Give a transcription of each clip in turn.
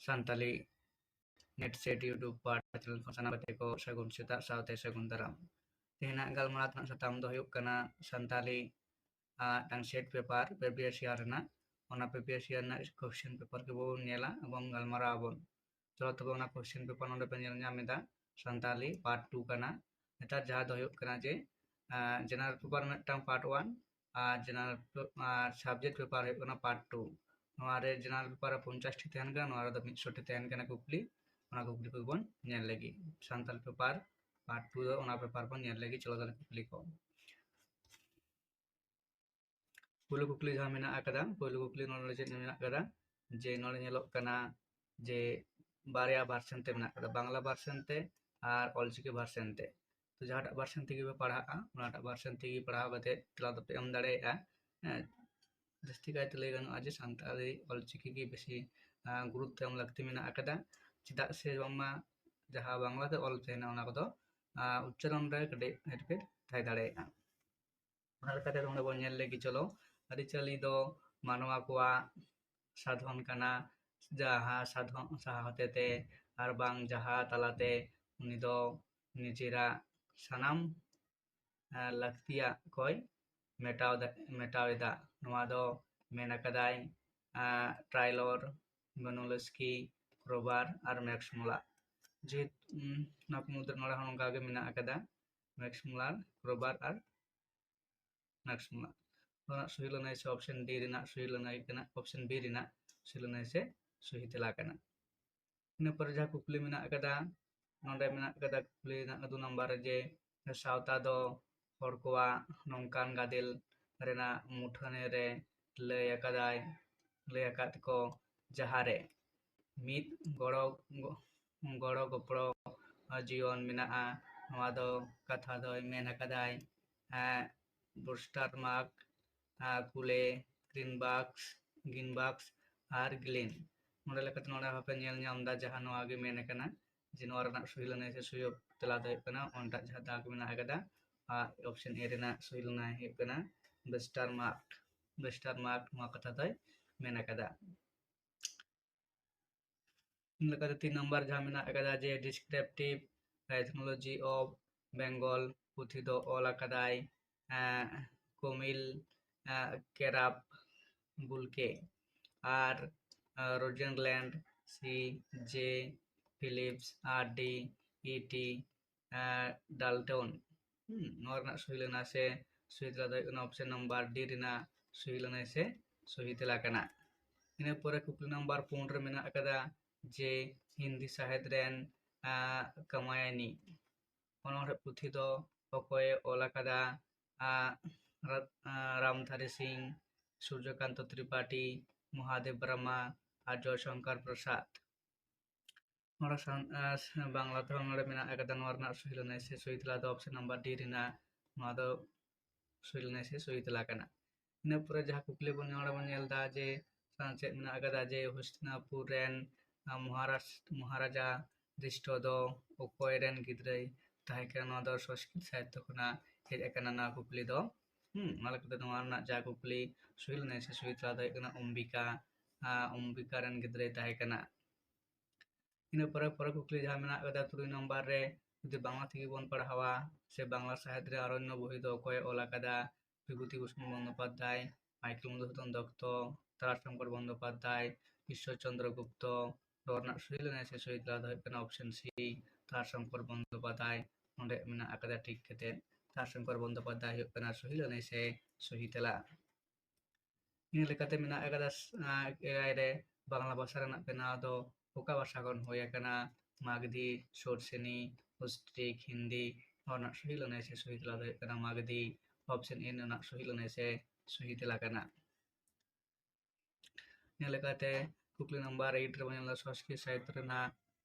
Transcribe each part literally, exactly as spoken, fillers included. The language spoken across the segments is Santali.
ᱥᱟᱱᱛᱟᱞᱤ ᱱᱮᱴ ᱥᱮᱴ YouTube ᱯᱟᱦᱴᱟ ᱪᱮᱱᱮᱞ ᱠᱷᱚᱱ ᱥᱟᱱᱟᱢ ᱜᱟᱛᱮ ᱠᱚ ᱥᱟᱹᱜᱩᱱ ᱥᱮᱛᱟᱜ ᱥᱟᱶᱛᱮ ᱥᱟᱹᱜᱩᱱ ᱫᱟᱨᱟᱢ᱾ ᱛᱮᱦᱮᱧᱟᱜ ᱜᱟᱞᱢᱟᱨᱟᱣ ᱨᱮᱱᱟᱜ ᱥᱟᱛᱟᱢ ᱫᱚ ᱦᱩᱭᱩᱜ ᱠᱟᱱᱟ ᱥᱟᱱᱛᱟᱞᱤ ᱟᱨ ᱢᱤᱫᱴᱟᱝ ᱥᱮᱴ ᱯᱮᱯᱟᱨ ᱯᱨᱤᱵᱷᱤᱭᱟᱥ ᱤᱭᱟᱨ ᱨᱮᱱᱟᱜ, ᱚᱱᱟ ᱯᱨᱤᱵᱷᱤᱭᱟᱥ ᱤᱭᱟᱨ ᱨᱮᱱᱟᱜ ᱠᱚᱥᱪᱮᱱ ᱯᱮᱯᱟᱨ ᱜᱮᱵᱚᱱ ᱧᱮᱞᱟ ᱮᱵᱚᱝ ᱜᱟᱞᱢᱟᱨᱟᱣ ᱟᱵᱚᱱ᱾ ᱪᱚᱞᱚ ᱛᱚᱵᱮ ᱚᱱᱟ ᱠᱚᱥᱪᱮᱱ ᱯᱮᱯᱟᱨ ᱱᱚᱰᱮ ᱯᱮ ᱧᱮᱞ ᱧᱟᱢ ᱮᱫᱟ, ᱥᱟᱱᱛᱟᱞᱤ ᱯᱟᱨᱴ ᱴᱩ ᱠᱟᱱᱟ᱾ ᱱᱮᱛᱟᱨ ᱡᱟᱦᱟᱸ ᱫᱚ ᱦᱩᱭᱩᱜ ᱠᱟᱱᱟ ᱡᱮ ᱡᱮᱱᱟᱨᱮᱞ ᱯᱮᱯᱟᱨ ᱢᱤᱫᱴᱟᱝ ᱯᱟᱨᱴ ᱳᱣᱟᱱ ᱟᱨ ᱡᱮᱱᱟᱨᱮᱞ ᱟᱨ ᱥᱟᱵᱡᱮᱠᱴ ᱯᱮᱯᱟᱨ ᱦᱩᱭᱩᱜ ᱠᱟᱱᱟ ᱯᱟᱨᱴ ᱴᱩ᱾ ᱱᱚᱣᱟ ᱨᱮ ᱡᱮᱱᱟᱨᱮᱞ ᱯᱮᱯᱟᱨ ᱨᱮ ᱯᱚᱧᱪᱟᱥ ᱴᱤ ᱛᱟᱦᱮᱱ ᱠᱟᱱᱟ, ᱱᱚᱣᱟ ᱨᱮᱫᱚ ᱢᱤᱫ ᱥᱚ ᱴᱤ ᱛᱟᱦᱮᱱ ᱠᱟᱱᱟ ᱠᱩᱠᱞᱤ᱾ ᱚᱱᱟ ᱠᱩᱠᱞᱤ ᱠᱚᱵᱚᱱ ᱧᱮᱞ ᱞᱟᱹᱜᱤᱫ ᱥᱟᱱᱛᱟᱞᱤ ᱯᱮᱯᱟᱨ ᱯᱟᱨᱴ ᱴᱩ ᱫᱚ ᱚᱱᱟ ᱯᱮᱯᱟᱨ ᱵᱚᱱ ᱧᱮᱞ ᱞᱟᱹᱜᱤᱫ᱾ ᱪᱚᱞᱚ ᱛᱟᱦᱞᱮ ᱠᱩᱠᱞᱤ ᱠᱚ᱾ ᱯᱳᱭᱞᱳ ᱠᱩᱠᱞᱤ ᱡᱟᱦᱟᱸ ᱢᱮᱱᱟᱜ ᱟᱠᱟᱫᱟ, ᱯᱳᱭᱞᱳ ᱠᱩᱠᱞᱤ ᱱᱚᱰᱮ ᱪᱮᱫ ᱢᱮᱱᱟᱜ ᱟᱠᱟᱫᱟ, ᱡᱮ ᱱᱚᱰᱮ ᱧᱮᱞᱚᱜ ᱠᱟᱱᱟ ᱡᱮ ᱵᱟᱨᱭᱟ ᱵᱷᱟᱨᱥᱮᱱ ᱛᱮ ᱢᱮᱱᱟᱜ ᱟᱠᱟᱫᱟ, ᱵᱟᱝᱞᱟ ᱵᱷᱟᱨᱥᱮᱱ ᱛᱮ ᱟᱨ ᱚᱞᱪᱤᱠᱤ ᱵᱷᱟᱨᱥᱮᱱ ᱛᱮ᱾ ᱛᱚ ᱡᱟᱦᱟᱸᱴᱟᱜ ᱵᱷᱟᱨᱥᱮᱱ ᱛᱮᱜᱮ ᱯᱮ ᱯᱟᱲᱦᱟᱜᱼᱟ, ᱚᱱᱟᱴᱟᱜ ᱵᱷᱟᱨᱥᱮᱱ ᱛᱮᱜᱮ ᱯᱟᱲᱦᱟᱣ ᱠᱟᱛᱮ ᱛᱮᱞᱟ ᱫᱚᱯᱮ ᱮᱢ ᱫᱟᱲᱮᱭᱟᱜᱼᱟ᱾ ᱦᱮᱸ, ᱡᱟᱹᱥᱛᱤ ᱠᱟᱭᱛᱮ ᱞᱟᱹᱭ ᱜᱟᱱᱚᱜᱼᱟ ᱡᱮ ᱥᱟᱱᱛᱟᱲᱤ ᱚᱞᱪᱤᱠᱤ ᱜᱮ ᱵᱮᱥᱤ, ᱟᱸ, ᱜᱩᱨᱩᱛᱛᱚ ᱮᱢ ᱞᱟᱹᱠᱛᱤ ᱢᱮᱱᱟᱜ ᱟᱠᱟᱫᱟ᱾ ᱪᱮᱫᱟᱜ ᱥᱮ ᱵᱟᱝᱢᱟ ᱡᱟᱦᱟᱸ ᱵᱟᱝᱞᱟ ᱛᱮ ᱚᱞ ᱛᱟᱦᱮᱱᱟ, ᱚᱱᱟ ᱠᱚᱫᱚ, ᱟᱸ, ᱩᱪᱪᱟᱨᱚᱱ ᱨᱮ ᱠᱟᱹᱴᱤᱡ ᱦᱮᱨᱯᱷᱮᱨ ᱛᱟᱦᱮᱸ ᱫᱟᱲᱮᱭᱟᱜᱼᱟ᱾ ᱚᱱᱟ ᱞᱮᱠᱟᱛᱮ ᱱᱚᱰᱮ ᱵᱚᱱ ᱧᱮᱞ ᱞᱮᱜᱮ, ᱪᱚᱞᱚ, ᱟᱹᱨᱤᱪᱟᱹᱞᱤ ᱫᱚ ᱢᱟᱱᱣᱟ ᱠᱚᱣᱟᱜ ᱥᱟᱫᱷᱚᱱ ᱠᱟᱱᱟ, ᱡᱟᱦᱟᱸ ᱥᱟᱫᱷᱚᱱ ᱥᱟᱦᱟ ᱦᱚᱛᱮᱛᱮ ᱟᱨ ᱵᱟᱝ ᱡᱟᱦᱟᱸ ᱛᱟᱞᱟᱛᱮ ᱩᱱᱤ ᱫᱚ ᱱᱤᱡᱮᱨᱟᱜ ᱥᱟᱱᱟᱢ, ᱟᱸ, ᱞᱟᱹᱠᱛᱤᱭᱟᱜ ᱠᱚᱭ ᱢᱮᱴᱟᱣ ᱫᱟ-, ᱢᱮᱴᱟᱣ ᱮᱫᱟ᱾ ᱱᱚᱣᱟ ᱫᱚ ᱢᱮᱱ ᱟᱠᱟᱫᱟᱭ, ᱟᱸ, ᱴᱨᱟᱭᱞᱚᱨ, ᱵᱮᱱᱳᱞᱮᱥᱠᱤ, ᱠᱨᱳᱵᱟᱨ ᱟᱨ ᱢᱮᱠᱥ ᱢᱩᱞᱟᱨ᱾ ᱡᱮᱦᱮᱛᱩ, ᱩᱸ, ᱱᱚᱣᱟ ᱠᱚ ᱢᱩᱫᱽᱨᱮ ᱱᱚᱰᱮ ᱦᱚᱸ ᱱᱚᱝᱠᱟ ᱜᱮ ᱢᱮᱱᱟᱜ ᱟᱠᱟᱫᱟ, ᱢᱮᱠᱥ ᱢᱩᱞᱟᱨ, ᱠᱨᱳᱵᱟᱨ ᱟᱨ ᱢᱮᱠᱥ ᱢᱩᱞᱟᱨ᱾ ᱱᱚᱣᱟ ᱨᱮᱱᱟᱜ ᱥᱚᱦᱤ ᱞᱟᱹᱱᱟᱹᱭ ᱥᱮ ᱚᱯᱥᱮᱱ ᱰᱤ ᱨᱮᱱᱟᱜ ᱥᱚᱦᱤ ᱞᱟᱹᱱᱟᱹᱭ ᱠᱟᱱᱟ, ᱚᱯᱥᱮᱱ ᱵᱤ ᱨᱮᱱᱟᱜ ᱥᱚᱦᱤ ᱞᱟᱹᱱᱟᱹᱭ ᱥᱮ ᱥᱚᱦᱤ ᱛᱮᱞᱟ ᱠᱟᱱᱟ᱾ ᱤᱱᱟᱹ ᱯᱚᱨᱮ ᱡᱟᱦᱟᱸ ᱠᱩᱠᱞᱤ ᱢᱮᱱᱟᱜ ᱟᱠᱟᱫᱟ, ᱱᱚᱰᱮ ᱢᱮᱱᱟᱜ ᱟᱠᱟᱫᱟ ᱠᱩᱠᱞᱤ ᱨᱮᱱᱟᱜ ᱫᱩ ᱱᱟᱢᱵᱟᱨ ᱨᱮ ᱡᱮ ᱥᱟᱶᱛᱟ ᱫᱚ ᱦᱚᱲ ᱠᱚᱣᱟᱜ ᱱᱚᱝᱠᱟᱱ ᱜᱟᱫᱮᱞ ᱨᱮᱱᱟᱜ ᱢᱩᱴᱷᱟᱹᱱ ᱨᱮ ᱞᱟᱹᱭ ᱟᱠᱟᱫᱟᱭ, ᱞᱟᱹᱭ ᱟᱠᱟᱫ ᱠᱚ, ᱡᱟᱦᱟᱸᱨᱮ ᱢᱤᱫ ᱜᱚᱲᱚ, ᱜᱚ-, ᱜᱚᱲᱚ ᱜᱚᱯᱚᱲᱚ ᱡᱤᱭᱚᱱ ᱢᱮᱱᱟᱜᱼᱟ᱾ ᱱᱚᱣᱟ ᱫᱚ ᱠᱟᱛᱷᱟ ᱫᱚᱭ ᱢᱮᱱ ᱟᱠᱟᱫᱟᱭ, ᱮᱸ, ᱵᱩᱥᱴᱟᱨ ᱢᱟᱨᱠ, ᱮᱸ, ᱠᱩᱞᱮ, ᱜᱨᱤᱱᱵᱟᱠᱥ, ᱜᱨᱤᱱᱵᱟᱠᱥ ᱟᱨ ᱜᱞᱤᱱ᱾ ᱱᱚᱰᱮ ᱞᱮᱠᱟᱛᱮ ᱱᱚᱰᱮ ᱦᱚᱸᱯᱮ ᱧᱮᱞ ᱧᱟᱢ ᱮᱫᱟ ᱡᱟᱦᱟᱸ ᱱᱚᱣᱟ ᱜᱮ ᱢᱮᱱ ᱟᱠᱟᱱᱟ ᱡᱮ ᱱᱚᱣᱟ ᱨᱮᱱᱟᱜ ᱥᱚᱦᱤ ᱞᱟᱹᱱᱟᱹᱭ ᱥᱮ ᱥᱚᱦᱤ ᱛᱮᱞᱟ ᱫᱚ ᱦᱩᱭᱩᱜ ᱠᱟᱱᱟ ᱚᱱᱴᱟᱜ ᱡᱟᱦᱟᱸ ᱫᱟᱜᱽ ᱢᱮᱱᱟᱜ ᱟᱠᱟᱫᱟ, ᱟᱨ ᱚᱯᱥᱮᱱ ᱮ ᱨᱮᱱᱟᱜ ᱥᱚᱦᱤ ᱞᱟᱹᱱᱟᱹᱭ ᱦᱩᱭᱩᱜ ᱠᱟᱱᱟ ᱵᱮᱥᱴᱟᱨ ᱢᱟᱨᱠ, ᱵᱮᱥᱴᱟᱨ ᱢᱟᱨᱠ ᱱᱚᱣᱟ ᱠᱟᱛᱷᱟ ᱫᱚᱭ ᱢᱮᱱ ᱟᱠᱟᱫᱟ᱾ ᱤᱱᱟᱹ ᱞᱮᱠᱟᱛᱮ ᱛᱤᱱ ᱱᱚᱢᱵᱚᱨ ᱡᱟᱦᱟᱸ ᱢᱮᱱᱟᱜ ᱟᱠᱟᱫᱟ ᱡᱮ Descriptive Ethnology of Bengal ᱯᱩᱛᱷᱤ ᱫᱚ ᱚᱞ ᱟᱠᱟᱫᱟᱭ ᱠᱚᱢᱤᱞ ᱠᱮᱨᱟᱯ ᱵᱩᱞᱠᱮ ᱟᱨ ᱨᱳᱡᱮᱱᱞᱮᱱᱰ ᱥᱤ ᱡᱮ ᱯᱷᱤᱞᱤᱯᱥ ᱟᱨ ᱰᱤ ᱤ ᱴᱤ ᱰᱟᱞᱴᱚᱱ᱾ ᱱᱚᱣᱟ ᱨᱮᱱᱟᱜ ᱥᱚᱦᱤ ᱞᱮᱱᱟ ᱥᱮ ᱥᱚᱦᱤ ᱛᱮᱞᱟ ᱫᱚ ᱦᱩᱭᱩᱜ ᱠᱟᱱᱟ ᱚᱯᱥᱮᱱ ᱱᱟᱢᱵᱟᱨ ᱰᱤ ᱨᱮᱱᱟᱜ ᱥᱚᱦᱤ ᱞᱮᱱᱟ ᱥᱮ ᱥᱚᱦᱤ ᱛᱮᱞᱟ ᱠᱟᱱᱟ᱾ ᱤᱱᱟᱹ ᱯᱚᱨᱮ ᱠᱩᱠᱞᱤ ᱱᱟᱢᱵᱟᱨ ᱯᱩᱱ ᱨᱮ ᱢᱮᱱᱟᱜ ᱟᱠᱟᱫᱟ ᱡᱮ ᱦᱤᱱᱫᱤ ᱥᱟᱦᱮᱫ ᱨᱮᱱ ᱠᱟᱢᱟᱭᱟᱱᱤ ᱚᱱᱚᱬᱦᱮ ᱯᱩᱛᱷᱤ ᱫᱚ ᱚᱠᱚᱭᱮ ᱚᱞ ᱟᱠᱟᱫᱟ? ᱨᱟᱢᱫᱷᱟᱨᱤ ᱥᱤᱝ, ᱥᱩᱨᱡᱚᱠᱟᱱᱛᱚ ᱛᱨᱤᱯᱟᱴᱤ, ᱢᱚᱦᱟᱫᱮᱵ ᱵᱨᱟᱦᱢᱟ ᱟᱨ ᱡᱚᱭᱥᱚᱝᱠᱚᱨ ᱯᱨᱚᱥᱟᱫᱽ᱾ ᱱᱚᱰᱮ ᱵᱟᱝᱞᱟ ᱛᱮᱦᱚᱸ ᱱᱚᱰᱮ ᱢᱮᱱᱟᱜ ᱟᱠᱟᱫᱟ᱾ ᱱᱚᱣᱟ ᱨᱮᱱᱟᱜ ᱥᱚᱦᱤ ᱞᱮᱱᱟᱭ ᱥᱮ ᱥᱚᱦᱤ ᱛᱮᱞᱟ ᱫᱚ ᱚᱯᱥᱮᱱ ᱱᱟᱢᱵᱟᱨ ᱰᱤ ᱨᱮᱱᱟᱜ ᱱᱚᱣᱟ ᱫᱚ ᱥᱚᱦᱤ ᱞᱮᱱᱟᱭ ᱥᱮ ᱥᱚᱦᱤ ᱛᱮᱞᱟ ᱠᱟᱱᱟ᱾ ᱤᱱᱟᱹ ᱯᱚᱨᱮ ᱡᱟᱦᱟᱸ ᱠᱩᱠᱞᱤ ᱵᱚᱱ ᱱᱚᱰᱮ ᱵᱚᱱ ᱧᱮᱞ ᱮᱫᱟ ᱡᱮ ᱪᱮᱫ ᱢᱮᱱᱟᱜ ᱟᱠᱟᱫᱟ ᱡᱮ ᱦᱚᱥᱛᱤᱱᱟᱯᱩᱨ ᱨᱮᱱ ᱢᱚᱦᱟᱨᱟᱡᱽ ᱢᱚᱦᱟᱨᱟᱡᱟ ᱫᱨᱤᱥᱴᱚ ᱫᱚ ᱚᱠᱚᱭ ᱨᱮᱱ ᱜᱤᱫᱽᱨᱟᱹᱭ ᱛᱟᱦᱮᱸ ᱠᱟᱱᱟ? ᱱᱚᱣᱟ ᱫᱚ ᱥᱚᱝᱥᱠᱨᱤᱛ ᱥᱟᱦᱤᱛᱛᱚ ᱠᱷᱚᱱᱟᱜ ᱦᱮᱡ ᱟᱠᱟᱱᱟ ᱱᱚᱣᱟ ᱠᱩᱠᱞᱤ ᱫᱚ᱾ ᱦᱩᱸ, ᱚᱱᱟ ᱞᱮᱠᱟᱛᱮ ᱱᱚᱣᱟ ᱨᱮᱱᱟᱜ ᱡᱟ ᱠᱩᱠᱞᱤ ᱥᱚᱦᱤ ᱞᱮᱱᱟᱭ ᱥᱮ ᱥᱚᱦᱤ ᱛᱮᱞᱟ ᱫᱚ ᱦᱩᱭᱩᱜ ᱠᱟᱱᱟ ᱚᱢᱵᱤᱠᱟ᱾ ᱟᱸ, ᱚᱢᱵᱤᱠᱟ ᱨᱮᱱ ᱜᱤᱫᱽᱨᱟᱹᱭ ᱛᱟᱦᱮᱸ ᱠᱟᱱᱟ᱾ ᱤᱱᱟᱹ ᱯᱚᱨᱮ ᱯᱚᱨᱮ ᱠᱩᱠᱞᱤ ᱡᱟᱦᱟᱸ ᱢᱮᱱᱟᱜ ᱟᱠᱟᱫᱟ ᱛᱩᱨᱩᱭ ᱱᱚᱢᱵᱚᱨ ᱨᱮ, ᱡᱩᱫᱤ ᱵᱟᱝᱞᱟ ᱛᱮᱜᱮ ᱵᱚᱱ ᱯᱟᱲᱦᱟᱣᱟ ᱥᱮ ᱵᱟᱝᱞᱟ ᱥᱟᱦᱮᱫ ᱨᱮ ᱟᱨᱚᱱᱱᱚ ᱵᱳᱦᱤ ᱫᱚ ᱚᱠᱚᱭᱮ ᱚᱞ ᱟᱠᱟᱫᱟ? ᱵᱤᱵᱷᱩᱛᱤ ᱵᱷᱩᱥᱚᱱ ᱵᱚᱱᱫᱳᱯᱟᱫᱽᱫᱷᱟᱭ, ᱢᱟᱭᱠᱮᱞ ᱢᱚᱫᱷᱩᱥᱩᱫᱚᱱ ᱫᱚᱛᱛᱚ, ᱛᱟᱨᱟᱥᱚᱝᱠᱚᱨ ᱵᱚᱱᱫᱳᱯᱟᱫᱽᱫᱷᱟᱭ, ᱤᱥᱥᱚᱨ ᱪᱚᱱᱫᱨᱚ ᱜᱩᱯᱛᱚ᱾ ᱱᱚᱣᱟ ᱨᱮᱱᱟᱜ ᱥᱚᱦᱤ ᱞᱮᱱᱟᱭ ᱥᱮ ᱥᱚᱦᱤ ᱛᱮᱞᱟ ᱫᱚ ᱦᱩᱭᱩᱜ ᱠᱟᱱᱟ ᱚᱯᱥᱮᱱ ᱥᱤ, ᱛᱟᱨᱟᱥᱚᱝᱠᱚᱨ ᱵᱚᱱᱫᱳᱯᱟᱫᱽᱫᱷᱟᱭ᱾ ᱱᱚᱰᱮ ᱢᱮᱱᱟᱜ ᱟᱠᱟᱫᱟ ᱴᱷᱤᱠ ᱠᱟᱛᱮ ᱛᱟᱨᱟᱥᱚᱝᱠᱚᱨ ᱵᱚᱱᱫᱳᱯᱟᱫᱽᱫᱷᱟᱭ ᱦᱩᱭᱩᱜ ᱠᱟᱱᱟ ᱥᱚᱦᱤ ᱞᱮᱱᱟᱭ ᱥᱮ ᱥᱚᱦᱤ ᱛᱮᱞᱟ᱾ ᱤᱱᱟᱹ ᱞᱮᱠᱟᱛᱮ ᱢᱮᱱᱟᱜ ᱟᱠᱟᱫᱟ ᱮᱭᱟᱭ ᱨᱮ ᱵᱟᱝᱞᱟ ᱵᱷᱟᱥᱟ ᱨᱮᱱᱟᱜ ᱵᱮᱱᱟᱣ ᱫᱚ ᱚᱠᱟ ᱵᱷᱟᱥᱟ ᱠᱷᱚᱱ ᱦᱩᱭ ᱟᱠᱟᱱᱟ? ᱢᱟᱜᱽᱫᱷᱤ, ᱥᱳᱨᱥᱮᱱᱤ, ᱚᱥᱴᱨᱤᱠ, ᱦᱤᱱᱫᱤ᱾ ᱱᱚᱣᱟ ᱨᱮᱱᱟᱜ ᱥᱚᱦᱤ ᱞᱮᱱᱟᱭ ᱥᱮ ᱥᱚᱦᱤ ᱛᱮᱞᱟ ᱫᱚ ᱦᱩᱭᱩᱜ ᱠᱟᱱᱟ ᱢᱟᱜᱽᱫᱷᱤ᱾ ᱚᱯᱥᱮᱱ ᱮ ᱨᱮᱱᱟᱜ ᱥᱚᱦᱤ ᱞᱮᱱᱟᱭ ᱥᱮ ᱥᱚᱦᱤ ᱛᱮᱞᱟ ᱠᱟᱱᱟ᱾ ᱤᱱᱟᱹ ᱞᱮᱠᱟᱛᱮ ᱠᱩᱠᱞᱤ ᱱᱟᱢᱵᱟᱨ ᱮᱭᱤᱴ ᱨᱮᱵᱚᱱ ᱧᱮᱞ ᱮᱫᱟ ᱥᱚᱝᱥᱠᱨᱤᱛ ᱥᱟᱦᱤᱛᱛᱚ ᱨᱮᱱᱟᱜ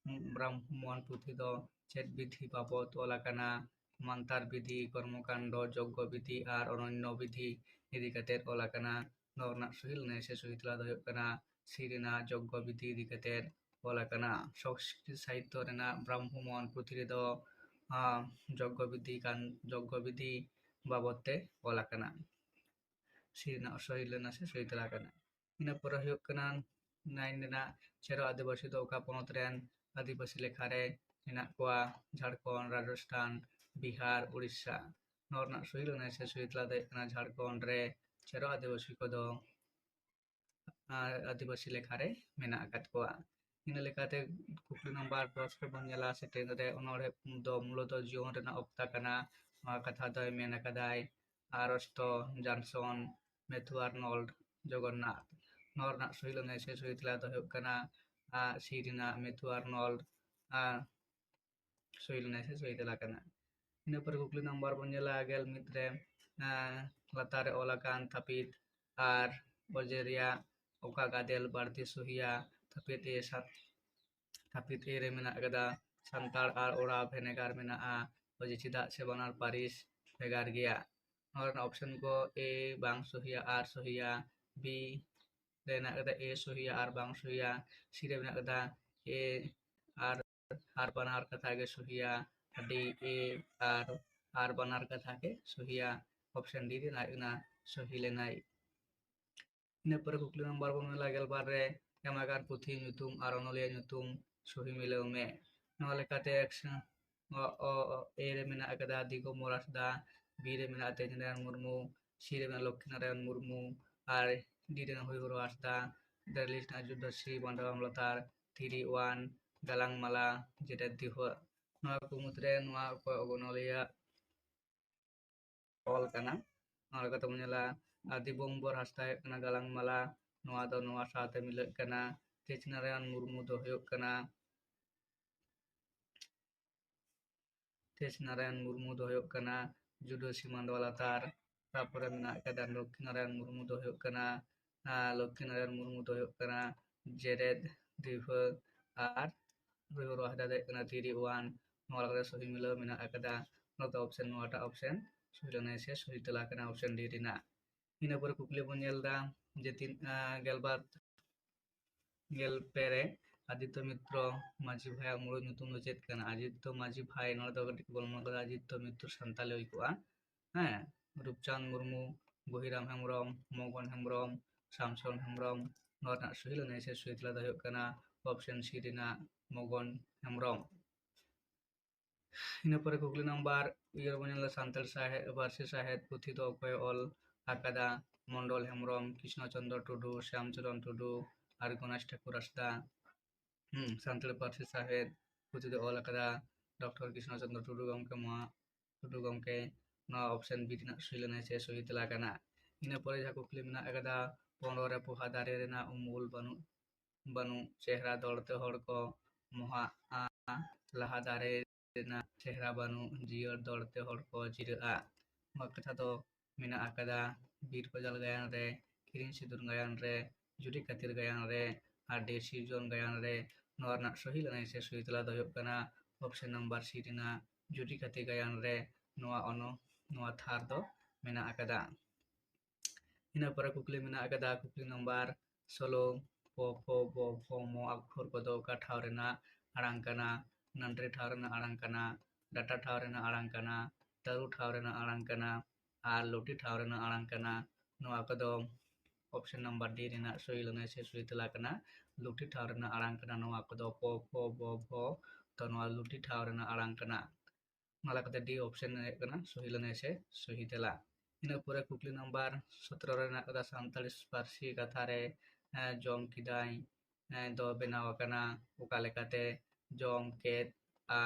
ᱵᱨᱟᱦᱢᱚ ᱢᱳᱦᱚᱱ ᱯᱩᱛᱷᱤ ᱫᱚ ᱪᱮᱫ ᱵᱤᱫᱷᱤ ᱵᱟᱵᱚᱫ ᱚᱞ ᱟᱠᱟᱱᱟ? ᱢᱟᱱᱛᱟᱨ ᱵᱤᱫᱷᱤ, ᱠᱚᱨᱢᱚᱠᱟᱱᱰᱚ, ᱡᱚᱜᱽᱜᱚ ᱵᱤᱫᱷᱤ ᱟᱨ ᱚᱱᱚᱱᱱᱚ ᱵᱤᱫᱷᱤ ᱤᱫᱤ ᱠᱟᱛᱮ ᱚᱞ ᱟᱠᱟᱱᱟ᱾ ᱱᱚᱣᱟ ᱨᱮᱱᱟᱜ ᱥᱚᱦᱤ ᱞᱮᱱᱟᱭ ᱥᱮ ᱥᱚᱦᱤ ᱛᱮᱞᱟ ᱫᱚ ᱦᱩᱭᱩᱜ ᱠᱟᱱᱟ ᱥᱤ ᱨᱮᱱᱟᱜ ᱡᱚᱜᱽᱜᱚ ᱵᱤᱫᱷᱤ ᱤᱫᱤ ᱠᱟᱛᱮ ᱚᱞ ᱟᱠᱟᱱᱟ᱾ ᱥᱚᱝᱥᱠᱨᱤᱛ ᱥᱟᱦᱤᱛᱛᱚ ᱨᱮᱱᱟᱜ ᱵᱨᱟᱦᱢᱚ ᱢᱳᱦᱚᱱ ᱯᱩᱛᱷᱤ ᱨᱮᱫᱚ ᱡᱚᱜᱽᱜᱚ ᱵᱤᱫᱷᱤ ᱠᱟᱱ ᱡᱚᱜᱽᱜᱚ ᱵᱤᱫᱷᱤ ᱵᱟᱵᱚᱫ ᱛᱮ ᱚᱞ ᱟᱠᱟᱱᱟ᱾ ᱥᱤ ᱨᱮᱱᱟᱜ ᱥᱚᱦᱤ ᱞᱮᱱᱟ ᱥᱮ ᱥᱚᱦᱤ ᱛᱮᱞᱟ ᱠᱟᱱᱟ᱾ ᱤᱱᱟᱹ ᱯᱚᱨᱮ ᱦᱩᱭᱩᱜ ᱠᱟᱱᱟ ᱱᱟᱭᱤᱱ ᱨᱮᱱᱟᱜ ᱪᱷᱮᱨᱚ ᱟᱹᱫᱤᱵᱟᱹᱥᱤ ᱫᱚ ᱚᱠᱟ ᱯᱚᱱᱚᱛ ᱨᱮᱱ ᱟᱹᱫᱤᱵᱟᱹᱥᱤ ᱞᱮᱠᱷᱟ ᱨᱮ ᱢᱮᱱᱟᱜ ᱠᱚᱣᱟ? ᱡᱷᱟᱲᱠᱷᱚᱸᱰ, ᱨᱟᱡᱚᱥᱛᱷᱟᱱ, ᱵᱤᱦᱟᱨ, ᱩᱲᱤᱥᱥᱟ᱾ ᱱᱚᱣᱟ ᱨᱮᱱᱟᱜ ᱥᱚᱦᱤ ᱞᱟᱹᱱᱟᱹᱭ ᱥᱮ ᱥᱚᱦᱤ ᱛᱮᱞᱟ ᱫᱚ ᱦᱩᱭᱩᱜ ᱠᱟᱱᱟ ᱡᱷᱟᱲᱠᱷᱚᱸᱰ ᱨᱮ ᱪᱷᱮᱨᱚ ᱟᱹᱫᱤᱵᱟᱹᱥᱤ ᱠᱚᱫᱚ ᱟᱨ ᱟᱹᱫᱤᱵᱟᱹᱥᱤ ᱞᱮᱠᱷᱟ ᱨᱮ ᱢᱮᱱᱟᱜ ᱟᱠᱟᱫ ᱠᱚᱣᱟ᱾ ᱤᱱᱟᱹ ᱞᱮᱠᱟᱛᱮ ᱠᱩᱠᱞᱤ ᱱᱟᱢᱵᱟᱨ ᱫᱚᱥ ᱨᱮᱵᱚᱱ ᱧᱮᱞᱟ, ᱥᱮ ᱴᱮᱱ ᱨᱮ, ᱚᱱᱚᱬᱦᱮ ᱫᱚ ᱢᱩᱞᱚᱛᱚ ᱡᱤᱭᱚᱱ ᱨᱮᱱᱟᱜ ᱚᱠᱛᱟ ᱠᱟᱱᱟ᱾ ᱱᱚᱣᱟ ᱠᱟᱛᱷᱟ ᱫᱚᱭ ᱢᱮᱱ ᱟᱠᱟᱫᱟᱭ ᱟᱨᱚᱥᱴᱚ, ᱡᱟᱱᱥᱚᱱ, ᱢᱮᱛᱷᱩ ᱟᱨᱱᱚᱞᱰ, ᱡᱚᱜᱚᱱᱱᱟᱛᱷ᱾ ᱱᱚᱣᱟ ᱨᱮᱱᱟᱜ ᱥᱚᱦᱤ ᱞᱟᱹᱱᱟᱹᱭ ᱥᱮ ᱥᱚᱦᱤ ᱛᱮᱞᱟ ᱫᱚ ᱦᱩᱭᱩᱜ ᱠᱟᱱᱟ ᱟᱨ ᱥᱤ ᱨᱮᱱᱟᱜ ᱢᱮᱛᱷᱩ ᱟᱨᱱᱚᱞᱰ ᱟᱨ ᱥᱚᱦᱤ ᱞᱟᱹᱱᱟᱹᱭ ᱥᱮ ᱥᱚᱦᱤ ᱛᱮᱞᱟ ᱠᱟᱱᱟ᱾ ᱤᱱᱟᱹ ᱯᱚᱨᱮ ᱠᱩᱠᱞᱤ ᱱᱟᱢᱵᱟᱨ ᱵᱚᱱ ᱧᱮᱞᱟ ᱜᱮᱞ ᱢᱤᱫ ᱨᱮ, ᱟᱸ, ᱞᱟᱛᱟᱨ ᱨᱮ ᱚᱞ ᱟᱠᱟᱱ ᱛᱷᱟᱹᱯᱤᱛ ᱟᱨ ᱚᱡᱮ ᱨᱮᱭᱟᱜ ᱚᱠᱟ ᱜᱟᱫᱮᱞ ᱵᱟᱹᱲᱛᱤ ᱥᱚᱦᱤᱭᱟ? ᱛᱷᱟᱹᱯᱤᱛ ᱮ ᱥᱟᱛ ᱛᱷᱟᱹᱯᱤᱛ ᱮ ᱨᱮ ᱢᱮᱱᱟᱜ ᱟᱠᱟᱫᱟ ᱥᱟᱱᱛᱟᱲ ᱟᱨ ᱳᱨᱟᱣ ᱵᱷᱮᱱᱮᱜᱟᱨ ᱢᱮᱱᱟᱜᱼᱟ᱾ ᱚᱡᱮ ᱪᱮᱫᱟᱜ ᱥᱮ ᱵᱟᱱᱟᱨ ᱯᱟᱹᱨᱤᱥ ᱵᱷᱮᱜᱟᱨ ᱜᱮᱭᱟ᱾ ᱱᱚᱣᱟ ᱨᱮᱱᱟᱜ ᱚᱯᱥᱮᱱ ᱠᱚ ᱮ ᱵᱟᱝ ᱥᱚᱦᱤᱭᱟ, ᱟᱨ ᱥᱚᱦᱤᱭᱟ, ᱵᱤ ᱨᱮ ᱢᱮᱱᱟᱜ ᱟᱠᱟᱫᱟ ᱮ ᱥᱚᱦᱤᱭᱟ ᱟᱨ ᱵᱟᱝ ᱥᱚᱦᱤᱭᱟ, ᱥᱤ ᱨᱮ ᱢᱮᱱᱟᱜ ᱟᱠᱟᱫᱟ ᱮ ᱟᱨ ᱟᱨ ᱵᱟᱱᱟᱨ ᱠᱟᱛᱷᱟ ᱜᱮ ᱥᱚᱦᱤᱭᱟ, ᱰᱤ ᱮ ᱟᱨ ᱟᱨ ᱵᱟᱱᱟᱨ ᱠᱟᱛᱷᱟ ᱜᱮ ᱥᱚᱦᱤᱭᱟ᱾ ᱚᱯᱥᱮᱱ ᱰᱤ ᱨᱮᱱᱟᱜ ᱦᱩᱭᱩᱜ ᱠᱟᱱᱟ ᱥᱚᱦᱤ ᱞᱮᱱᱟᱭ᱾ ᱤᱱᱟᱹ ᱯᱚᱨᱮ ᱠᱩᱠᱞᱤ ᱱᱟᱢᱵᱟᱨ ᱵᱚᱱ ᱧᱮᱞᱟ ᱜᱮᱞᱵᱟᱨ ᱨᱮ, ᱮᱢ ᱟᱠᱟᱱ ᱯᱩᱛᱷᱤ ᱧᱩᱛᱩᱢ ᱟᱨ ᱚᱱᱚᱞᱤᱭᱟᱹ ᱧᱩᱛᱩᱢ ᱥᱚᱦᱤ ᱢᱤᱞᱟᱹᱣ ᱢᱮ᱾ ᱱᱚᱣᱟ ᱞᱮᱠᱟᱛᱮ ᱮᱠᱥ-, ᱚ, ᱚ, ᱚ, ᱮ ᱨᱮ ᱢᱮᱱᱟᱜ ᱟᱠᱟᱫᱟ ᱫᱤᱜᱚᱢᱵᱚᱨ ᱦᱟᱸᱥᱫᱟ, ᱵᱤ ᱨᱮ ᱢᱮᱱᱟᱜᱼᱟ ᱛᱮᱡᱽᱱᱟᱨᱟᱭᱚᱱ ᱢᱩᱨᱢᱩ, ᱥᱤ ᱨᱮ ᱢᱮᱱᱟᱜᱼᱟ ᱞᱚᱠᱠᱷᱤᱱᱟᱨᱟᱭᱚᱱ ᱢᱩᱨᱢᱩ, ᱟᱨ ᱰᱤ ᱨᱮ ᱦᱩᱭᱦᱩᱨ ᱦᱟᱸᱥᱫᱟ᱾ ᱫᱟᱨᱮ ᱞᱤᱥᱴ ᱨᱮᱱᱟᱜ ᱡᱩᱫᱟᱹ ᱥᱤ ᱵᱟᱸᱫᱟᱣᱟᱢ ᱞᱟᱛᱟᱨ, ᱛᱷᱤᱨᱤ ᱚᱣᱟᱱ, ᱜᱟᱞᱟᱝ ᱢᱟᱞᱟ, ᱡᱮᱨᱮᱫ ᱫᱤᱣᱦᱟᱹ᱾ ᱱᱚᱣᱟ ᱠᱚ ᱢᱩᱫᱽᱨᱮ ᱱᱚᱣᱟ ᱚᱠᱚᱭ ᱚᱱᱚᱞᱤᱭᱟᱹ ᱚᱞ ᱠᱟᱱᱟ? ᱱᱚᱣᱟ ᱞᱮᱠᱟᱛᱮ ᱵᱚᱱ ᱧᱮᱞᱟ, ᱟᱨ ᱫᱤᱵᱚᱢᱵᱚᱨ ᱦᱟᱸᱥᱫᱟ ᱦᱩᱭᱩᱜ ᱠᱟᱱᱟ ᱜᱟᱞᱟᱝ ᱢᱟᱞᱟ, ᱱᱚᱣᱟ ᱫᱚ ᱱᱚᱣᱟ ᱥᱟᱶᱛᱮ ᱢᱤᱞᱟᱹᱜ ᱠᱟᱱᱟ᱾ ᱛᱮᱡᱽᱱᱟᱨᱟᱭᱚᱱ ᱢᱩᱨᱢᱩ ᱫᱚ ᱦᱩᱭᱩᱜ ᱠᱟᱱᱟ, ᱛᱮᱡᱽᱱᱟᱨᱟᱭᱚᱱ ᱢᱩᱨᱢᱩ ᱫᱚ ᱦᱩᱭᱩᱜ ᱠᱟᱱᱟ ᱡᱩᱰᱟᱹᱥᱤ ᱢᱟᱸᱰᱣᱟ ᱞᱟᱛᱟᱨ᱾ ᱛᱟᱨᱯᱚᱨᱮ ᱢᱮᱱᱟᱜ ᱟᱠᱟᱫᱟ ᱞᱚᱠᱠᱷᱤᱱᱟᱨᱟᱭᱚᱱ ᱢᱩᱨᱢᱩ ᱫᱚ ᱦᱩᱭᱩᱜ ᱠᱟᱱᱟ, ᱟᱨ ᱞᱚᱠᱠᱷᱤᱱᱟᱨᱟᱭᱚᱱ ᱢᱩᱨᱢᱩ ᱫᱚ ᱦᱩᱭᱩᱜ ᱠᱟᱱᱟ ᱡᱮᱨᱮᱫ ᱫᱤᱣᱦᱟᱹ, ᱟᱨ ᱦᱩᱭᱦᱩᱨ ᱦᱟᱸᱥᱫᱟ ᱫᱚ ᱦᱩᱭᱩᱜ ᱠᱟᱱᱟ ᱛᱷᱤᱨᱤ ᱚᱣᱟᱱ᱾ ᱱᱚᱣᱟ ᱞᱮᱠᱟᱛᱮ ᱥᱚᱦᱤ ᱢᱤᱞᱟᱹᱣ ᱢᱮᱱᱟᱜ ᱟᱠᱟᱫᱟ᱾ ᱱᱚᱣᱟ ᱫᱚ ᱚᱯᱥᱮᱱ, ᱱᱚᱣᱟᱴᱟᱜ ᱚᱯᱥᱮᱱ ᱥᱚᱦᱤ ᱞᱟᱹᱱᱟᱹᱭ ᱥᱮ ᱥᱚᱦᱤ ᱛᱮᱞᱟ ᱠᱟᱱᱟ ᱚᱯᱥᱮᱱ ᱰᱤ ᱨᱮᱱᱟᱜ᱾ ᱤᱱᱟᱹ ᱯᱚᱨᱮ ᱠᱩᱠᱞᱤ ᱵᱚᱱ ᱧᱮᱞ ᱮᱫᱟ ᱡᱮ ᱛᱤᱱ, ᱟᱸ, ᱜᱮᱞᱵᱟᱨ, ᱜᱮᱞ ᱯᱮ ᱨᱮ ᱟᱫᱤᱛᱛᱚ ᱢᱤᱛᱨᱚ ᱢᱟᱹᱡᱷᱤ ᱵᱷᱟᱭᱟᱜ ᱢᱩᱬᱩᱫ ᱧᱩᱛᱩᱢ ᱫᱚ ᱪᱮᱫ ᱠᱟᱱᱟ? ᱟᱫᱤᱛᱛᱚ ᱢᱟᱹᱡᱷᱤ ᱵᱷᱟᱭ, ᱱᱚᱰᱮ ᱫᱚ ᱠᱟᱹᱴᱤᱡ ᱵᱚᱱ ᱢᱚᱱᱮ ᱠᱟᱫᱟ ᱟᱫᱤᱛᱛᱚ ᱢᱤᱛᱨᱚ ᱥᱟᱱᱛᱟᱞᱤ ᱦᱩᱭ ᱠᱚᱜᱼᱟ᱾ ᱦᱮᱸ, ᱨᱩᱯᱪᱟᱸᱫᱽ ᱢᱩᱨᱢᱩ, ᱵᱚᱦᱤᱨᱟᱢ ᱦᱮᱢᱵᱨᱚᱢ, ᱢᱚᱜᱚᱱ ᱦᱮᱢᱵᱨᱚᱢ, ᱥᱟᱢᱥᱚᱱ ᱦᱮᱢᱵᱨᱚᱢ, ᱱᱚᱣᱟ ᱨᱮᱱᱟᱜ ᱥᱚᱦᱤ ᱞᱟᱹᱱᱟᱹᱭ ᱥᱮ ᱥᱚᱦᱤ ᱛᱮᱞᱟ ᱫᱚ ᱦᱩᱭᱩᱜ ᱠᱟᱱᱟ option C ᱨᱮᱱᱟᱜ ᱢᱚᱜᱚᱱ ᱦᱮᱢᱵᱨᱚᱢ᱾ ᱤᱱᱟᱹ ᱯᱚᱨᱮ ᱠᱩᱠᱞᱤ ᱱᱟᱢᱵᱟᱨ ᱤᱭᱟᱹ ᱨᱮᱵᱚᱱ ᱧᱮᱞᱟ ᱥᱟᱱᱛᱟᱲ ᱥᱟᱶᱦᱮᱫ, ᱯᱟᱹᱨᱥᱤ ᱥᱟᱶᱦᱮᱫ ᱯᱩᱛᱷᱤ ᱫᱚ ᱚᱠᱚᱭ ᱚᱞ ᱟᱠᱟᱫᱟ? ᱢᱚᱱᱰᱚᱞ ᱦᱮᱢᱵᱨᱚᱢ, ᱠᱨᱤᱥᱱᱚ ᱪᱚᱸᱫᱽᱨᱚ ᱴᱩᱰᱩ, ᱥᱭᱟᱢ ᱪᱚᱨᱚᱱ ᱴᱩᱰᱩ ᱟᱨ ᱜᱚᱱᱮᱥ ᱴᱷᱟᱠᱩᱨ ᱦᱟᱸᱥᱫᱟ᱾ ᱦᱩᱸ, ᱥᱟᱱᱛᱟᱲ ᱯᱟᱹᱨᱥᱤ ᱥᱟᱶᱦᱮᱫ ᱯᱩᱛᱷᱤ ᱫᱚ ᱚᱞ ᱟᱠᱟᱫᱟ ᱰᱚᱠᱴᱚᱨ ᱠᱨᱤᱥᱱᱚ ᱪᱚᱸᱫᱽᱨᱚ ᱴᱩᱰᱩ ᱜᱚᱢᱠᱮ᱾ ᱱᱚᱣᱟ ᱴᱩᱰᱩ ᱜᱚᱢᱠᱮ, ᱱᱚᱣᱟ option B ᱨᱮᱱᱟᱜ ᱥᱚᱦᱤ ᱞᱟᱹᱱᱟᱹᱭ ᱥᱮ ᱥᱚᱦᱤ ᱛᱮᱞᱟ ᱠᱟᱱᱟ᱾ ᱤᱱᱟᱹ ᱯᱚᱨᱮ ᱡᱟᱦᱟᱸ ᱠᱩᱠᱞᱤ ᱢᱮᱱᱟᱜ ᱟᱠᱟᱫᱟ, ᱯᱚᱱᱨᱚ ᱨᱮ ᱯᱚᱦᱟ ᱫᱟᱨᱮ ᱨᱮᱱᱟᱜ ᱩᱢᱩᱞ ᱵᱟᱹᱱᱩᱜ, ᱵᱟᱹᱱᱩᱜ ᱪᱮᱦᱨᱟ ᱫᱚᱲ ᱛᱮ ᱦᱚᱲ ᱠᱚ ᱢᱚᱦᱟᱜᱼᱟ, ᱞᱟᱦᱟ ᱫᱟᱨᱮ ᱨᱮᱱᱟᱜ ᱪᱮᱦᱨᱟ ᱵᱟᱹᱱᱩᱜ ᱡᱤᱭᱟᱹᱲ ᱫᱚᱲ ᱛᱮ ᱦᱚᱲ ᱠᱚ ᱡᱤᱨᱟᱹᱜᱼᱟ᱾ ᱱᱚᱣᱟ ᱠᱟᱛᱷᱟ ᱫᱚ ᱢᱮᱱᱟᱜ ᱟᱠᱟᱫᱟ ᱵᱤᱨ ᱯᱟᱡᱟᱞ ᱜᱟᱭᱟᱱ ᱨᱮ, ᱠᱤᱨᱤᱧ ᱥᱤᱸᱫᱩᱨ ᱜᱟᱭᱟᱱ ᱨᱮ, ᱡᱩᱨᱤ ᱠᱷᱟᱹᱛᱤᱨ ᱜᱟᱭᱟᱱ ᱨᱮ ᱟᱨ ᱰᱮ ᱥᱤᱨᱡᱚᱱ ᱜᱟᱭᱟᱱ ᱨᱮ᱾ ᱱᱚᱣᱟ ᱨᱮᱱᱟᱜ ᱥᱚᱦᱤ ᱞᱟᱹᱱᱟᱹᱭ ᱥᱮ ᱥᱚᱦᱤ ᱛᱮᱞᱟ ᱫᱚ ᱦᱩᱭᱩᱜ ᱠᱟᱱᱟ option number C ᱨᱮᱱᱟᱜ ᱡᱩᱨᱤ ᱠᱷᱟᱹᱛᱤᱨ ᱜᱟᱭᱟᱱ ᱨᱮ ᱱᱚᱣᱟ ᱚᱱᱚ, ᱱᱚᱣᱟ ᱛᱷᱟᱨ ᱫᱚ ᱢᱮᱱᱟᱜ ᱟᱠᱟᱫᱟ᱾ ᱤᱱᱟᱹ ᱯᱚᱨᱮ ᱠᱩᱠᱞᱤ ᱢᱮᱱᱟᱜ ᱟᱠᱟᱫᱟ, ᱠᱩᱠᱞᱤ ᱱᱟᱢᱵᱟᱨ ᱥᱳᱞᱳ, ᱯᱚ, ᱯᱷᱚ, ᱵᱚ, ᱵᱷᱚ, ᱢᱚ ᱟᱠᱷᱚᱨ ᱠᱚᱫᱚ ᱚᱠᱟ ᱴᱷᱟᱶ ᱨᱮᱱᱟᱜ ᱟᱲᱟᱝ ᱠᱟᱱᱟ? ᱱᱟᱱᱰᱨᱮ ᱴᱷᱟᱶ ᱨᱮᱱᱟᱜ ᱟᱲᱟᱝ ᱠᱟᱱᱟ, ᱰᱟᱴᱟ ᱴᱷᱟᱶ ᱨᱮᱱᱟᱜ ᱟᱲᱟᱝ ᱠᱟᱱᱟ, ᱛᱟᱹᱨᱩ ᱴᱷᱟᱶ ᱨᱮᱱᱟᱜ ᱟᱲᱟᱝ ᱠᱟᱱᱟ, ᱟᱨ ᱞᱩᱴᱤ ᱴᱷᱟᱶ ᱨᱮᱱᱟᱜ ᱟᱲᱟᱝ ᱠᱟᱱᱟ᱾ ᱱᱚᱣᱟ ᱠᱚᱫᱚ option number D ᱨᱮᱱᱟᱜ ᱥᱚᱦᱤ ᱞᱟᱹᱱᱟᱹᱭ ᱥᱮ ᱥᱚᱦᱤ ᱛᱮᱞᱟ ᱠᱟᱱᱟ᱾ ᱞᱩᱴᱤ ᱴᱷᱟᱶ ᱨᱮᱱᱟᱜ ᱟᱲᱟᱝ ᱠᱟᱱᱟ ᱱᱚᱣᱟ ᱠᱚᱫᱚ ᱯᱚ, ᱯᱷᱚ, ᱵᱚ, ᱵᱷᱚ᱾ ᱛᱚ ᱱᱚᱣᱟ ᱞᱩᱴᱤ ᱴᱷᱟᱶ ᱨᱮᱱᱟᱜ ᱟᱲᱟᱝ ᱠᱟᱱᱟ᱾ ᱚᱱᱟ ᱞᱮᱠᱟᱛᱮ D option ᱦᱩᱭᱩᱜ ᱠᱟᱱᱟ ᱥᱚᱦᱤ ᱞᱟᱹᱱᱟᱹᱭ ᱥᱮ ᱥᱚᱦᱤ ᱛᱮᱞᱟ᱾ ᱤᱱᱟᱹ ᱯᱚᱨᱮ ᱠᱩᱠᱞᱤ ᱱᱟᱢᱵᱟᱨ ᱥᱚᱛᱨᱚ ᱨᱮ ᱢᱮᱱᱟᱜ ᱠᱟᱫᱟ, ᱥᱟᱱᱛᱟᱲᱤ ᱯᱟᱹᱨᱥᱤ ᱠᱟᱛᱷᱟ ᱨᱮ, ᱮᱸ, ᱡᱚᱢ ᱠᱮᱫᱟᱹᱧ, ᱮᱸ, ᱫᱚ ᱵᱮᱱᱟᱣ ᱟᱠᱟᱱᱟ ᱚᱠᱟ ᱞᱮᱠᱟᱛᱮ? ᱡᱚᱢ ᱠᱮᱫ ᱟ,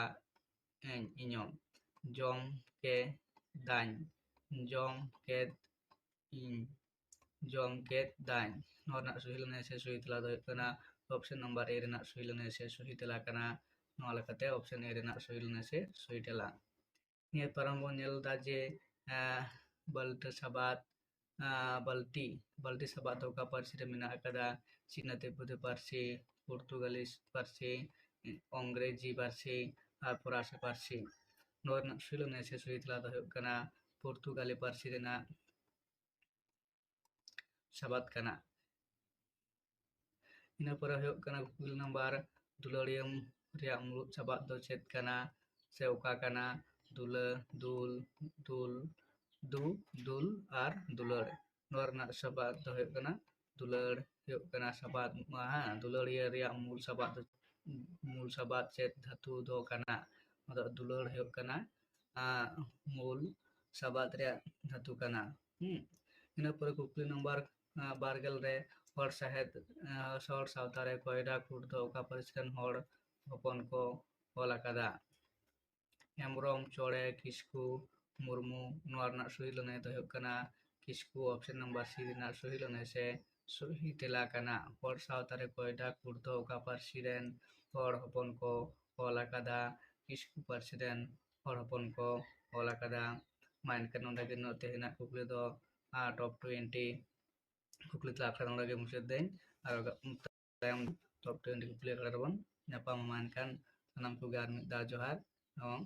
ᱮᱸ, ᱤᱧᱚᱢ᱾ ᱡᱚᱢ ᱠᱮᱫᱟᱹᱧ, ᱡᱚᱢ ᱠᱮᱫ ᱤᱧ, ᱡᱚᱢ ᱠᱮᱫ ᱫᱟᱹᱧ᱾ ᱱᱚᱣᱟ ᱨᱮᱱᱟᱜ ᱥᱚᱦᱤ ᱞᱟᱹᱱᱟᱹᱭ ᱥᱮ ᱥᱚᱦᱤ ᱛᱮᱞᱟ ᱫᱚ ᱦᱩᱭᱩᱜ ᱠᱟᱱᱟ option number A ᱨᱮᱱᱟᱜ ᱥᱚᱦᱤ ᱞᱟᱹᱱᱟᱹᱭ ᱥᱮ ᱥᱚᱦᱤ ᱛᱮᱞᱟ ᱠᱟᱱᱟ᱾ ᱱᱚᱣᱟ ᱞᱮᱠᱟᱛᱮ option A ᱨᱮᱱᱟᱜ ᱥᱚᱦᱤ ᱞᱟᱹᱱᱟᱹᱭ ᱥᱮ ᱥᱚᱦᱤ ᱛᱮᱞᱟ᱾ ᱱᱤᱭᱟᱹ ᱯᱟᱨᱚᱢ ᱵᱚᱱ ᱧᱮᱞ ᱮᱫᱟ ᱡᱮ, ᱟᱸ, ᱵᱟᱹᱞᱴᱟᱹ ᱥᱟᱵᱟᱫ, ᱟᱸ, ᱵᱟᱹᱞᱴᱤ, ᱵᱟᱹᱞᱴᱤ ᱥᱟᱵᱟᱫ ᱫᱚ ᱚᱠᱟ ᱯᱟᱹᱨᱥᱤ ᱨᱮ ᱢᱮᱱᱟᱜ ᱟᱠᱟᱫᱟ? ᱪᱤᱱᱟ ᱛᱤᱵᱵᱚᱛᱤ ᱯᱟᱹᱨᱥᱤ, ᱯᱚᱨᱛᱩᱜᱟᱞᱤ ᱯᱟᱹᱨᱥᱤ, ᱚᱝᱨᱮᱡᱤ ᱯᱟᱹᱨᱥᱤ ᱟᱨ ᱯᱷᱚᱨᱟᱥᱤ ᱯᱟᱹᱨᱥᱤ᱾ ᱱᱚᱣᱟ ᱨᱮᱱᱟᱜ ᱥᱚᱦᱤ ᱞᱟᱹᱱᱟᱹᱭ ᱥᱮ ᱥᱚᱦᱤ ᱛᱮᱞᱟ ᱫᱚ ᱦᱩᱭᱩᱜ ᱠᱟᱱᱟ ᱯᱚᱨᱛᱩᱜᱟᱞᱤ ᱯᱟᱹᱨᱥᱤ ᱨᱮᱱᱟᱜ ᱥᱟᱵᱟᱫ ᱠᱟᱱᱟ᱾ ᱤᱱᱟᱹ ᱯᱚᱨᱮ ᱦᱩᱭᱩᱜ ᱠᱟᱱᱟ ᱠᱩᱠᱞᱤ ᱱᱟᱢᱵᱟᱨ, ᱫᱩᱞᱟᱹᱲᱤᱭᱟᱹ ᱨᱮᱭᱟᱜ ᱢᱩᱲᱩᱫ ᱥᱟᱵᱟᱫ ᱫᱚ ᱪᱮᱫ ᱠᱟᱱᱟ ᱥᱮ ᱚᱠᱟ ᱠᱟᱱᱟ? ᱫᱩᱞᱟᱹ, ᱫᱩᱞ, ᱫᱩᱞ, ᱫᱩ, ᱫᱩᱞ ᱟᱨ ᱫᱩᱞᱟᱹᱲ᱾ ᱱᱚᱣᱟ ᱨᱮᱱᱟᱜ ᱥᱟᱵᱟᱫ ᱫᱚ ᱦᱩᱭᱩᱜ ᱠᱟᱱᱟ ᱫᱩᱞᱟᱹᱲ ᱦᱩᱭᱩᱜ ᱠᱟᱱᱟ ᱥᱟᱵᱟᱫ, ᱦᱮᱸ, ᱫᱩᱞᱟᱹᱲᱤᱭᱟᱹ ᱨᱮᱭᱟᱜ ᱢᱩᱞ ᱥᱟᱵᱟᱫ ᱫᱚ, ᱢᱩᱞ ᱥᱟᱵᱟᱫ ᱪᱮᱫ ᱫᱷᱟᱹᱛᱩ ᱫᱚ ᱠᱟᱱᱟ? ᱚᱱᱟ ᱫᱚ ᱫᱩᱞᱟᱹᱲ ᱦᱩᱭᱩᱜ ᱠᱟᱱᱟ, ᱟᱸ, ᱢᱩᱞ ᱥᱟᱵᱟᱫ ᱨᱮᱭᱟᱜ ᱫᱷᱟᱹᱛᱩ ᱠᱟᱱᱟ᱾ ᱦᱩᱸ᱾ ᱤᱱᱟᱹ ᱯᱚᱨᱮ ᱠᱩᱠᱞᱤ ᱱᱚᱢᱵᱚᱨ, ᱟᱸ, ᱵᱟᱨᱜᱮᱞ ᱨᱮ, ᱦᱚᱲ ᱥᱟᱦᱮᱫ, ᱟᱸ, ᱦᱚᱲ ᱥᱟᱶᱛᱟ ᱨᱮ ᱠᱚᱭᱰᱟ ᱠᱷᱩᱸᱴ ᱫᱚ ᱚᱠᱟ ᱯᱟᱹᱨᱤᱥ ᱨᱮᱱ ᱦᱚᱲ ᱦᱚᱯᱚᱱ ᱠᱚ ᱚᱞ ᱟᱠᱟᱫᱟ? ᱦᱮᱢᱵᱨᱚᱢ, ᱪᱚᱬᱮ, ᱠᱤᱥᱠᱩ, ᱢᱩᱨᱢᱩ᱾ ᱱᱚᱣᱟ ᱨᱮᱱᱟᱜ ᱥᱚᱦᱤ ᱞᱟᱹᱱᱟᱹᱭ ᱫᱚ ᱦᱩᱭᱩᱜ ᱠᱟᱱᱟ ᱠᱤᱥᱠᱩ᱾ ᱚᱯᱥᱮᱱ ᱱᱟᱢᱵᱟᱨ ᱥᱤ ᱨᱮᱱᱟᱜ ᱥᱚᱦᱤ ᱞᱟᱹᱱᱟᱹᱭ ᱥᱮ ᱥᱚᱦᱤ ᱛᱮᱞᱟ ᱠᱟᱱᱟ᱾ ᱦᱚᱲ ᱥᱟᱶᱛᱟ ᱨᱮ ᱠᱚᱭᱰᱟ ᱠᱷᱩᱸᱴ ᱫᱚ ᱚᱠᱟ ᱯᱟᱹᱨᱥᱤ ᱨᱮᱱ ᱦᱚᱲ ᱦᱚᱯᱚᱱ ᱠᱚ ᱚᱞ ᱟᱠᱟᱫᱟ? ᱠᱤᱥᱠᱩ ᱯᱟᱹᱨᱥᱤ ᱨᱮᱱ ᱦᱚᱲ ᱦᱚᱯᱚᱱ ᱠᱚ ᱚᱞ ᱟᱠᱟᱫᱟ᱾ ᱢᱟ ᱮᱱᱠᱷᱟᱱ ᱱᱚᱰᱮ ᱜᱮ ᱱᱤᱛᱚᱜ ᱛᱮᱦᱮᱧᱟᱜ ᱠᱩᱠᱞᱤ ᱫᱚ, ᱟᱨ, ᱴᱚᱯ ᱴᱩᱭᱮᱱᱴᱤ ᱠᱩᱠᱞᱤ ᱛᱮᱞᱟ ᱟᱠᱷᱲᱟ ᱱᱚᱰᱮ ᱜᱮ ᱢᱩᱪᱟᱹᱫ ᱫᱟᱹᱧ᱾ ᱟᱨ ᱛᱟᱭᱚᱢ ᱴᱚᱯ ᱴᱩᱭᱮᱱᱴᱤ ᱠᱩᱠᱞᱤ ᱟᱠᱷᱲᱟ ᱨᱮᱵᱚᱱ ᱧᱟᱯᱟᱢᱟ᱾ ᱢᱟ ᱮᱱᱠᱷᱟᱱ ᱥᱟᱱᱟᱢ ᱠᱚᱜᱮ ᱟᱨ ᱢᱤᱫ ᱫᱷᱟᱣ ᱡᱚᱦᱟᱨ ᱮᱵᱚᱝ